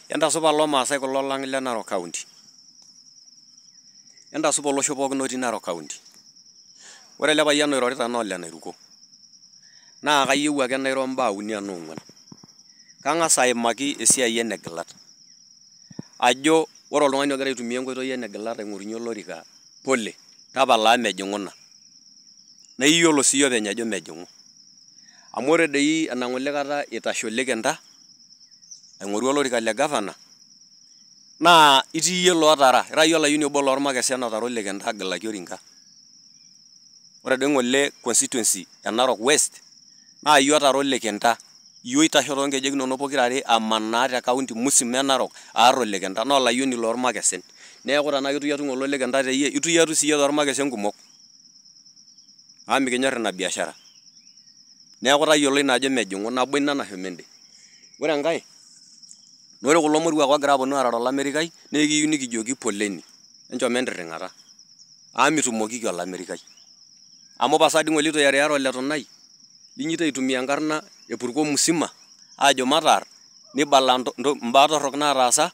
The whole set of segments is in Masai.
Entasupa loomaasai kulo lang le Narok county. Entasupa olosho pookin otii Narok county. Ore ele payian oirorita naa ole Nairuko. Naa kayieu ake nairo imbaa uni enaa ong'uan. Kang'as aimaki esiai enegilat. Ajo ore oltung'ani ogira aitumia enkoitoi enegilat aing'orunye olorika, pole, tapala amu mejing'una. Naa iyiolo siiyie openy ajo mejing'u. Amu ore dei enang'ole kata eitashe Ole Kenta aing'oru olorika le gavana, naa itii iyie lootara, ira iyie olayioni obo lormakesen otara Ole Kenta agilaki orinka. Ore doi ng'ole constituency e Narok West, naa iyie otara Ole Kenta, iyie oitasho toonkejek inonok pokirare amanaa te county musima e Narok aar Ole Kenta, naa olayioni lormakesen. Neeku tenaa ketuyiatu ng'ole Ole Kenta teyie, ituyiatu siiyie tormakesen kumok. Amu mikinyor ina biashara. Neeku tayiolo ina ajo mejing'u, nabo ina nashomo ende. Ore enkae, naa ore kulo moruak oogira aponu aarare olamerikai, naa ekiyieu nikijoki poleni, enchom entirring'ata. Amu mitumokiki olamerikai. Amu pasa dii ng'ole eitu iyariara ole Tunai, linyoito aitumia enkarna epurko musima, aajo mataar, neibala imbaa torrok nataasa,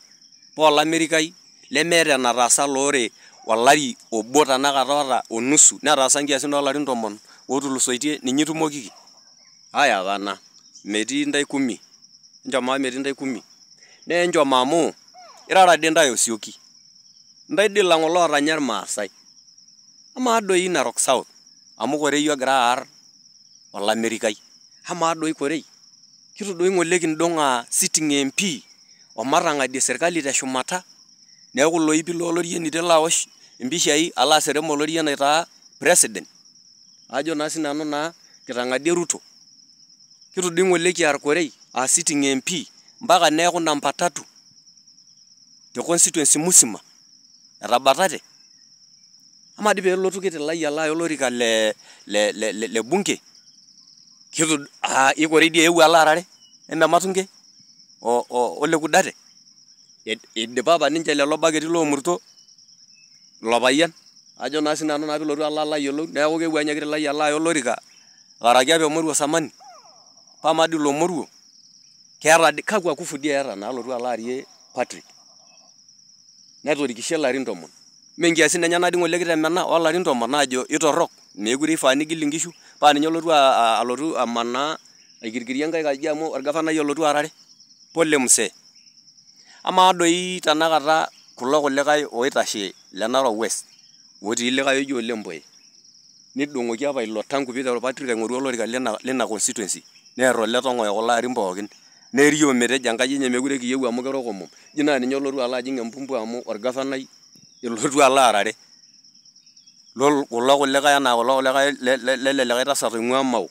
paa olamerikai lemeeta enetaasa laa ore olari obo tenakata oota onusu, netaasa nkiasin oolarin 10 ootulusoitie, ninye itumokiki. Aya apana, metii intae kumi, enchom amu metii intae kumi. Naa enchom amu, irara dii intae osioki. Intae dii ilang'ol ootanya irmaasai. Amaa doi Narok South, amu korei ogira aar olamerikai. Amaa doi korei, kitu doi ng'ole kindong' aa sitting MP, omatang'adie serkali teshumata, neeku iloipi loolorieni elo aosh impishai alo aserem olorien aitaa president, ajo naa sinanu naa kitang'adie Ruto. Kitu dii ng'ole kiar korei aa sitting MP mpaka neeku namba 3 te constituency musima etabatate. Amaa dii peelotu kiti lai alo aya olorika le bunge, kitu ikorei dii eewuo alo aarare eme Matunge ole Kudate. Eidipa apa ninche lelo baketi loomurto ilo payian, ajo naa sinanu naa piilotu alo ayiolou, neeku keewuo ninye kiti lai alo aya olorika etaraki apa emoruo samani. Paa amaa dii ilo moruo, keeta dii kakwa kufu dii eeta naalotu alo aarie Patrick. Netorikishe ilarin 10. Mee nkiasin enyenak dii ng'ole kitemena oolarin 10 aajo itorrok, meekure eifaa nigil inkishu, paa ninye olotu alotu amanaa aikirkirie nkaik aji amu orgavanai olotu aarare. Pole msee. Amaa doi tenakata kulo kulikae oitashe le Narok West, otii likae oji Ole Mboe, nidong'oki apa ilo tangu piiteru Patrick aing'oru olorika lina constituency, neer ole Tong'oyo kulo arin pookin. Neeri ometejo Enkai enye meekure kiyieu amu kira komom. Ijo naa ninye olotu alo ajing' empumpu amu orgavanai elotu alo aarare. Kulo kulikae anaa kulo kulikae lele likae tasat oing'ua Mau,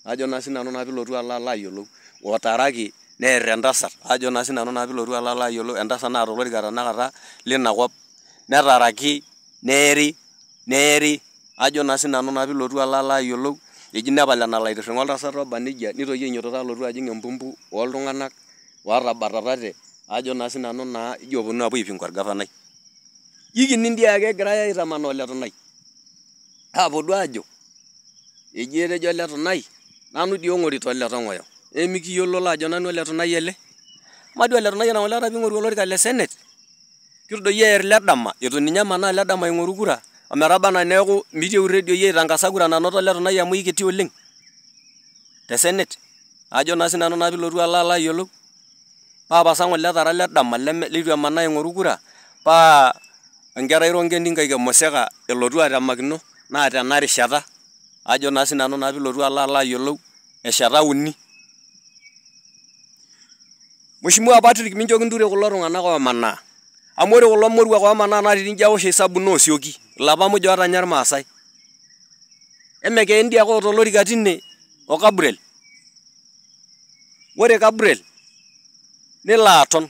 ajo naa sinanu naa piilotu alo ayiolou, otaraki neer entasat, ajo naa sinanu naa piilotu alo ayiolou, entasat naata olorika tenakata lina kop, netaraki, neeri, neeri, ajo naa sinanu naa piilotu alo ayiolou, eji nepal enalo aitirring'a oltasat oba nejia, nitoki ainyototo alotu ajing' empumpu oltung'anak otabatatate, ajo naa sinanu naa ijo eponu apuo aipinga orgavanai. Jikini dii ake egirai aitamanaa ole Tunai. Aapuo duo aajo, eji etejo ole Tunai, nanu dii ong'orito ole Tong'oyo. Emikiyiololo ajo nanu ole Tunai ele. Amaa dii ole Tunai enang'ole kata piing'oru olorika le senate, kitu doi eer ledama, eitu ninye emanaa ledama aing'oru kura, ometaba anaa neeku mitieu irredioi aitangasa kura nanoto ole Tunai amu ikiti oleng' te senate. Ajo naa sinanu naa piilotu alo ayiolou. Paa pasa ng'ole etara ledama leitu emanaa aing'oru kura, paa enkerai Ronke Ndinkai Moseka elotu atemakino, naa tena rishata, ajo naa sinanu naa piilotu alo ayiolou, eshata 3. Mheshimiwa Patrick mincho kinture kulo tung'anak oomanaa. Amu ore kulo moruak oomanaa naa tenijo aosh esabu naa osioki, ilapa muj ootanya irmaasai. Emekeendi ake oota olorika tine o Kabrel. Ore Kabrel nelo aton,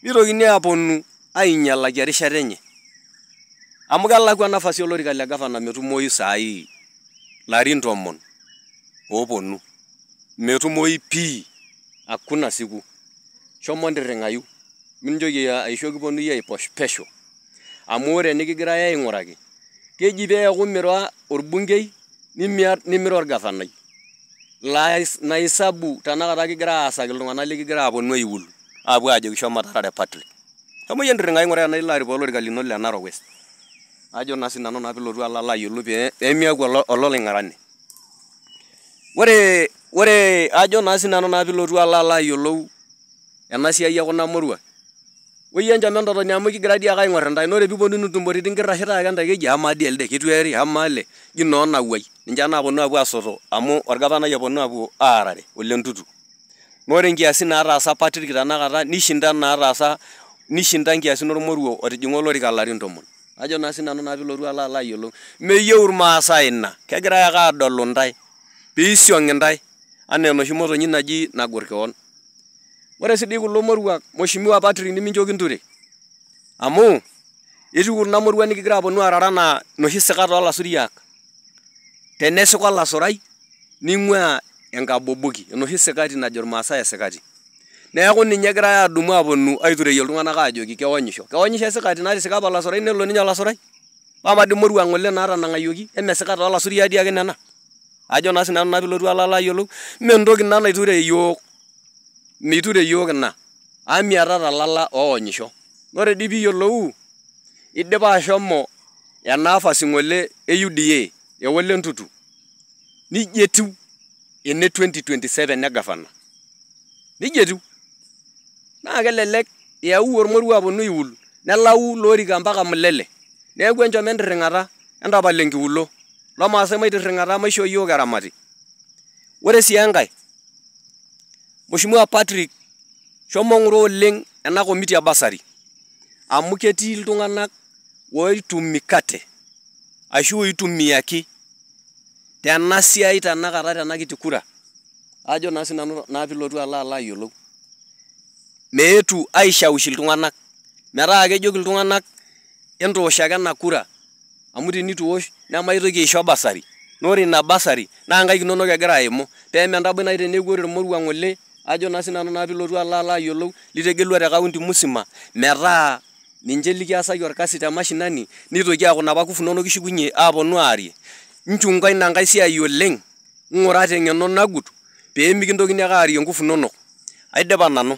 nitokini aaponu ainyalaki erishata enye. Amu kelakwa nafasi olorika le gavana metumoyu saai larin 10 ooponu. Metumoyu pii, hakuna siku. Shomo ntirring'ayu, mintoki aisho kiponunui aiposh pesho. Amu ore enikigirai aing'uraki, keji peeku mira orbungei, nimira orgavanai. Naisabu tenakata kigira aasaki iltung'anak likigira aponu aiwul. Aapuo aajoki shomo tarare Patrick. Shomo iyie ntiring'ai ng'ura tenaa ilo arikoo olorika lino le Narok West. Ajo naa sinanu naa piilotu alo ayiolou pee miaku ololaing'urani. Ore ajo naa sinanu naa piilotu alo ayiolou ena siai ekuna moruak. Woyie enchom entotoni amu kigira dii ake aing'or intae naa ore piiponunu intumoritin kirrashitata ake intae keji amaa dii elde ketu eeri, amaa ele, ji noo nawuai ninche naaponu aapuo asoto amu orgavanai eponu aapuo aarare ole Ntutu. Naa ore nkiasin nataasa Patrick tenakata nishinda naataasa nishinda nkiasin ormoruo otijing'a olorika ilarin 10. Ajo naa sinanu naa piilotu alo ayiolou, meyieu irmaasai ina, kegirai ake aadolu intae piisiong' intae anaa enoshi motonyi naji nagor kewon. Ore sii dii kulo moruak Mheshimiwa Patrick nimincho kinture amu etiu kuna moruak nikigira aponu aarare anaa inoshi sikat oolasuriak. Tenesika olasurai ning'ua enkaboboki, enoshi sikati najo irmaasai esikati. Neeku ninye egirai adumu aponu aitureyie iltung'anak aajoki keonyisho. Keonyisho esikati natisika apa olasurai nelo ninye olasurai? Paa dii moruak ng'ole naatanang'ayioki, emesikata oolasuriak dii ake nena? Ajo naa sinanu naa piilotu alo ayiolou, mentoki ina naiture iyiok, meiture iyiok ina amu miatata ilala oonyisho. Ore dii piiyiolou, idipa ashomo ena afasi ng'ole e UDA e Ole Ntutu, nijo etiu ene 2027 e gavana, nijia etiu. Naa kelelek iyau ormoruo aponu aiul, nelau ilo orika mpaka mulele. Neeku enchom entirring'ata, entapal enkiulo. Lomaasai maitirring'ata maishoo yiok eramati. Ore sii enkae, Mheshimiwa Patrick shomo ng'ura oleng' ena komiti e bursary amu ketii iltung'anak oitumikate ashu oitumiaki tena siai tenakata tena kiti kura. Ajo naa sinanu naa piilotu alo ayiolou. Meetu aishawishi iltung'anak metaa kejoki iltung'anak entoosh ake ena kura amu tenitu iosh nemaitoki aisho bursary. Naa ore ina bursary naa inkaik inonok egira aimu peementaboi nai teneeku ore irmoruak ng'ole ajo naa sinanu naa piilotu alo ayiolou litegelua te kaunti musima metaa ninche likiasaki orkasi te mashinani nitoki aaku inapa kufu inonok ishukunye aponu aarie. Nchunga ina nkae siai oleng', ng'ura teng'eno nagut pee mikintokini ake aarie inkufu inonok. Aidipa nanu.